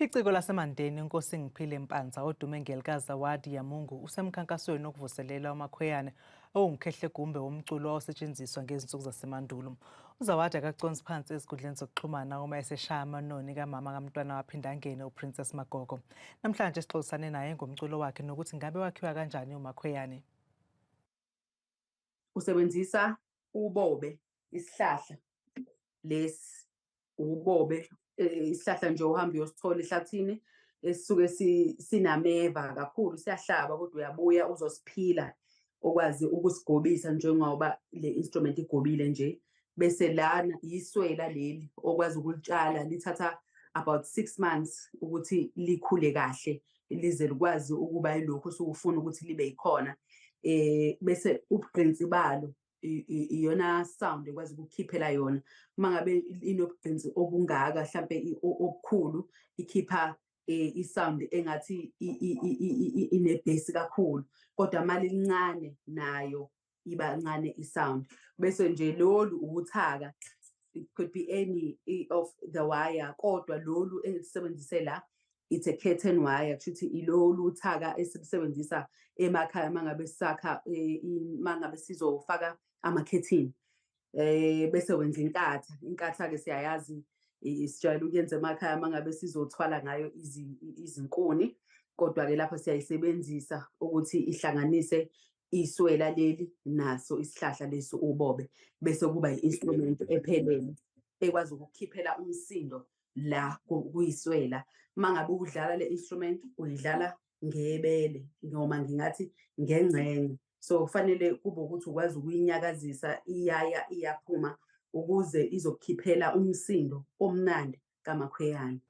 Iciko laseMandeni uNkosingiphile Mpanza odume ngelikaZawadi Yamungu usemkhankasweni wokuvuselela uMakhweyane owungikhehlegumbe womculo owawusetshenziswa ngezinsuku zasemandulo. UZawadi akaconsi phansi ezinkundleni zokuxhumana uma eseshaya amanoni kamama kaMntwana waPhindangene uPrincess Magogo. Namhlanje sixoxisane naye ngomculo wakhe nokuthi ngabe wakhiwa kanjani uMakhweyane. Usebenzisa ubobe, isihlahla lesi ubobe, isihlahla nje uhamba uyosithola ehlathini esisuke sinameva kakhulu, siyahlaba kodwa uyabuya uzosiphila okwazi ukusigobisa njengoba le instrument igobile nje. Bese lana yiswela leli okwazi ukulitshala, lithatha about 6 months ukuthi likhule kahle lize likwazi ukuba yilokhu osukufuna ukuthi libe yikhona. Bese ubugqinsi balo iyona sound ekwazi ukukhiphela yona. Uma ngabe inobugqinsi obungaka mhlampe obukhulu, ikhipha i-sound engathi inebhesi kakhulu, kodwa mali lincane nayo iba ncane i-sound. Bese nje lolu ubuthaka, it could be any of the wire, kodwa lolu engisebenzise la it's a curtain wire, kusho ukuthi ilolu uthaka esilusebenzisa emakhaya mangabe sisakha, mangabe sizofaka amakhethini. Bese wenza inkatha. Inkatha-ke siyayazi, sijwayele ukuyenza emakhaya mangabe sizothwala ngayo izinkuni, kodwa-ke lapha siyayisebenzisa ukuthi ihlanganise iswela leli naso isihlahla lesi ubobe, bese kuba i-instrument ephelele ekwazi ukukhiphela umsindo la kuyiswela. Uma ngabe udlala le instrument uyidlala ngebele noma ngingathi ngengxenye, so kufanele kube ukuthi ukwazi ukuyinyakazisa, iyaya iyaphuma ukuze izokukhiphela umsindo omnandi kaMakhweyane.